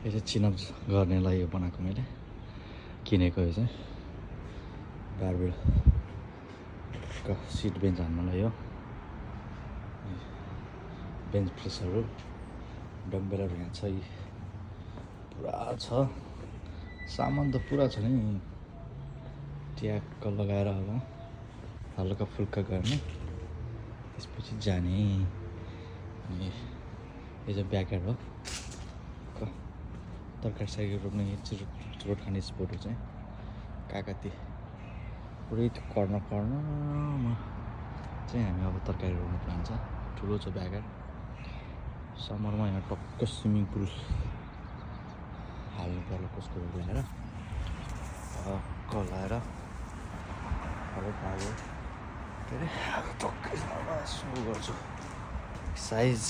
यो चाहिँ चिनअप गर्नेलाई यो बनाएको मैले किनेको यो चाहिँ बारबेलको सिट बेन्च हान्नलाई यो बेन्च प्रेसहरू डम्बेलहरू यहाँ छ पुरा छ सामान त पुरा छ नि ट्याक्क लगाएर अब हल्का फुल्का गर्ने त्यसपछि जाने अनि यो चाहिँ ब्याकयार्ड हो तरकारी साइकल रोप्ने चुरोट खाने स्पोट चाहिँ काकाती पुरै त्यो कर्नरमा चाहिँ हामी अब तरकारी रोप्ने प्लान छ ठुलो छ ब्याकयार्ड समरमा यहाँ टक्क स्विमिङ पुल हाल्नु पर्यो कसको ल्याएर लाएर अब भागो के अरे टक्कै सो गर्छु साइज